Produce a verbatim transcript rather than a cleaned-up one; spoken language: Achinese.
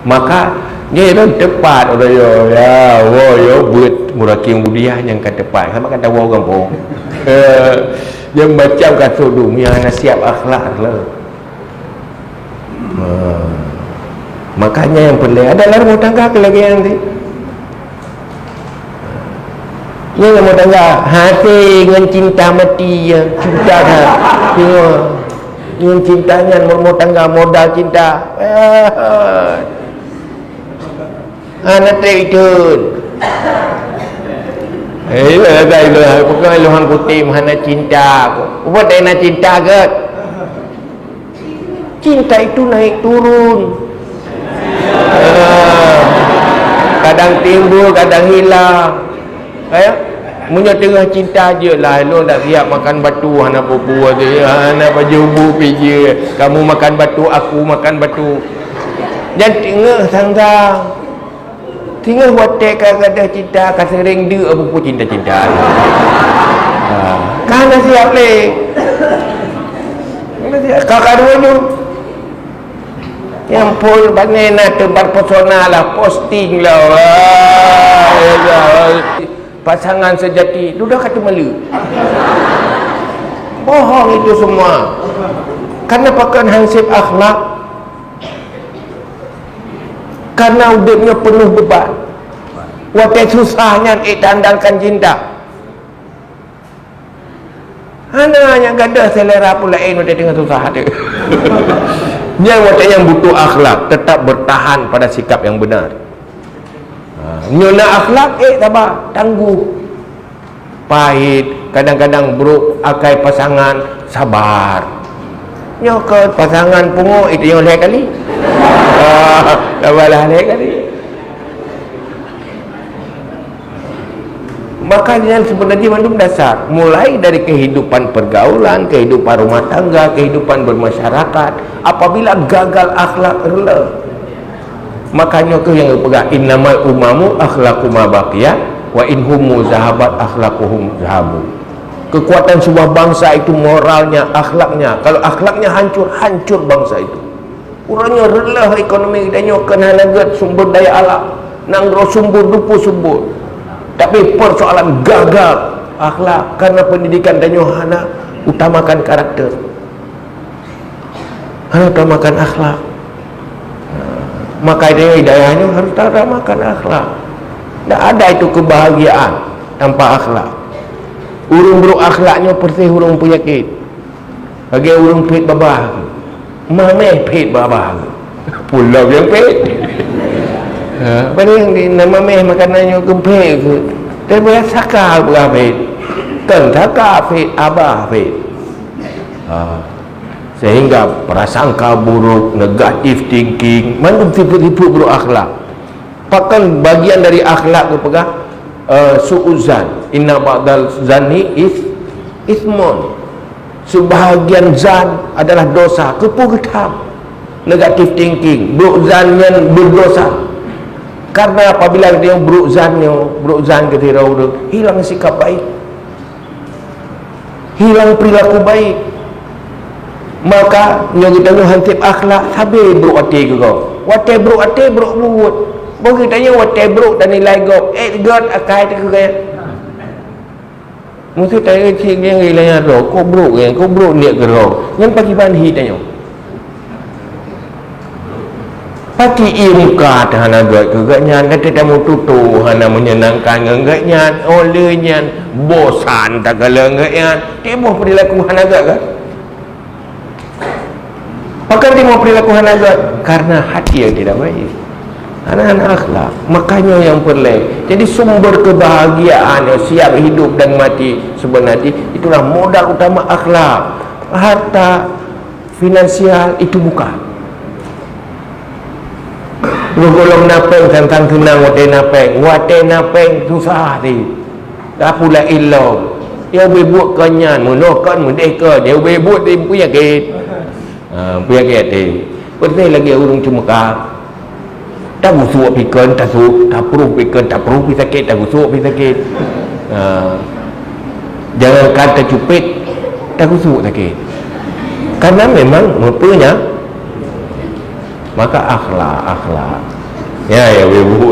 Maka nyoe lôn teupat uroe nyoe, ya, woe yo beuet murakim budiah nyang ka teupat, sama kata woe gampông. Eh, nyang macam kasut dunia hana siap akhlak le. Ha. Makanya yang penting ada dalam rumah tangga ke lagi nanti. Nyan lam tangga, hase ngon cinta mati, ya, cinta that. Tengok. Ngon cinta nyan, lam tangga modal cinta. Hana trép iteun. Eh, ilah, ilah, ilah. Bukan iluhan kutim, hana cinta. Buat dah hana cinta, Gét. Cinta itu naik turun. Ah, kadang timbul, kadang hilang. Ya? Meunyoe teungoh cinta jeuet lah, lôn tak siap makan batu, hana pupu tu, hana baju bu pijie. Kamu makan batu, aku makan batu. Dan teungoh sangga. Singoh watèe ka gadôh cinta, ka seuring deuk buku cinta-cinta. Ha, ka hana siap lé. Hana siap. Ka karu nyoe. Nyang phôn bak na teumpat pesona lah, posting lah. Wah, ya Allah. Pasangan sejati, dudoe ka teumeuleue. Bohong itu semua. Karena pakon hansip akhlak. Karena udép nyoe peunoh beuban. Watèe susah nyan ék taandalkan cinta. Hana nyang gadôh selera pula laén watèe teungoh susah tu. Nyan watèe nyang butuh akhlak, tetap bertahan pada sikap yang benar. Ha, nyoe na akhlak, ék saba, tangguh. Pahit, kadang-kadang brôk akai pasangan, sabar. Nyoe keu pasangan pungo, itu nyoe lhèe kali. Ah, sabarlah lhèe kali. Maka nyan sebenarnya mandum dasar, mulai dari kehidupan pergaulan, kehidupan rumah tangga, kehidupan bermasyarakat. Apabila gagal akhlak, reuloh. Makanya tu yang peugah, "Innamal umamu akhlaqu ma baqiyat, wa in humu zahabat akhlaquhum zahabu." Kekuatan sebuah bangsa itu moralnya, akhlaknya. Kalau akhlaknya hancur, hancur bangsa itu. Uroe nyoe reuloh ekonomi kita nyoe keu hana gèt sumber daya alam. Nanggroe subur, duku subur. Tapi persoalan gagal akhlak karena pendidikan tanyoe hana utamakan karakter. Hana utamakan akhlak. Maka itu hidayah nyoe harus utamakan akhlak. Tak ada itu kebahagiaan tanpa akhlak. Ureueng brôk akhlak nyoe persis ureueng peunyakit. Lagèe ureueng phet babah. Mamèh phet babah. Pulo nyang phet. Ha, paling di na mamèh makanan nyoe keu phet. Tapi saka babah phet. Kan saka phet, babah phet. Ha. Sehingga prasangka buruk, negative thinking, mandum sifat-sifat buruk akhlak. Pakon bagian dari akhlak geupeugah, eh, su'uzan. Inna ba'daz zanni is-, ismun. Sebahagian zan adalah dosa. Keupeue geutam? Negative thinking. Brôk zan nyan berdosa. Karena apabila dia brôk zan nyoe, brôk zan keu sidroe ureueng, hilang sikap baik. Hilang perilaku baik. Maka, nyoe geutanyoe hansip akhlak, sabe brôk até keu gob. Watèe brôk até, brôk buet. Boh geutanyoe watèe brôk tanilai gob, eh, gèt akai teuh keu gaya. Meusti tanyoe cit ngieng ilèe nyan droe, kok brôk nyan, kok brôk niet keudroe. Nyan pakriban hi tanyoe. Pati ié muka teuh hana gèt keu gobnyan, dan teuh tameututoe hana meunyenangkan ngon gobnyan, oh lheueh nyan bosan takalon gobnyan, tiboh peurilaku hana gèt kan? Pakon tiboh peurilaku hana gèt? Karena hati yang tidak baik. Hana, hana akhlak. Makanya yang peureulèe. Jadi sumber kebahagiaan yang siap hidup dan mati sebenarnya itulah modal utama akhlak. Harta finansial itu bukan. Gohlom na péng tantang seunang watèe na péng, watèe na péng susah cit. Tapi laén lom. Nyang ubé buet kon nyan, meunoe kon, meudéh kon, nyang ubé buet cit peunyakét. Ha, peunyakét até. Peureulèe lagèe ureueng ceumeuka. Tagusok pih kon, tasok, taprôh pih kon, taprôh pih sakét, tagusok pih sakét. Ha. Jangankan tacupet, tagusok sakét. Karena memang meupeunya-, Maka akhlak, akhlak. Ya, ya, ibu.